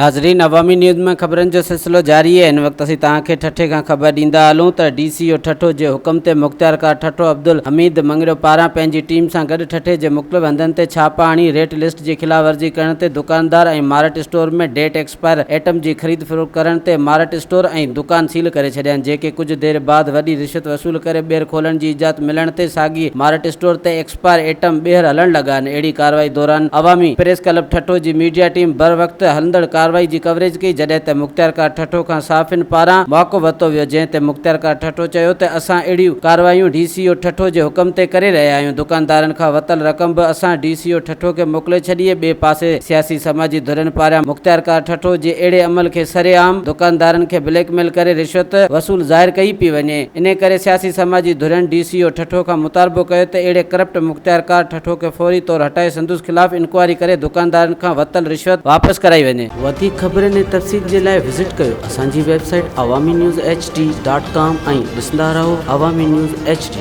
ناظرين عوامي نيوز ۾ خبرن جو سلسلو جاري آهي هن وقت اسين توهان کي ٺٽي کان خبر ڏيندا هلون ته ڊي سي او ٺٽو جي حڪم تي مختيارڪار ٺٽو عبدالحميد مڱريو پاران پنهنجي ٽيم سان گڏ ٺٽي جي مختلف هنڌن تي ڇاپا هڻي ريٽ لسٽ جي خلاف ورزي ڪرڻ تي دڪاندار ۽ mart store ۾ date expire item جي خريد فروخت ڪرڻ تي مارٽ اسٽور ۽ دڪان سيل ڪري ڇڏيا جيڪي ڪجهه دير بعد وڏي رشوت وصول ڪري ٻيهر کولڻ جي اجازت ملڻ تي ساڳي مارٽ اسٽور تي پر ايٽم ٻيهر هلڻ لڳا آهن، اهڙي ڪارروائي دوران عوامي پريس ڪلب ٺٽو جي ميڊيا ٽيم بروقت هلندڙ ڪارروائي جي ڪوريج ڪئي، جڏهن ته مختيارڪار ٺٽو کان صحافين پاران موقف ورتو ويو، جنهن تي مختيارڪار ٺٽو چيو ته اسان اهڙيون ڪارروايون ڊي سي او ٺٽو جي حڪم تي ڪري رهيا آهيون، دڪاندارن کان ورتل رقم به اسان ڊي سي او ٺٽو کي موڪلي ڇڏي، ٻئي پاسي سياسي سماجي ڌرين پاران مختيارڪار ٺٽو جي اهڙي عمل کي سرعام دڪاندارن کي بليڪ ميل ڪري رشوت وصول ظاهر ڪئي پئي وڃي. انهي ڪري سياسي سماجي ڌرين ڊي سي او ٺٽو کان مطالبو ڪيو ته اهڙي ڪرپٽ مختيارڪار ٺٽو کي فوري طور هٽائي سندس خلاف انڪوائري ڪري دڪاندارن کان ورتل رشوت واپس ڪرائي وڃي. وڌيڪ خبرن ۽ تفصيل جي لاء وزٽ ڪيو اسان جي website Awami news H D dot com ۽ ڏسندا رهو عوامي نيوز ايڇ ڊي.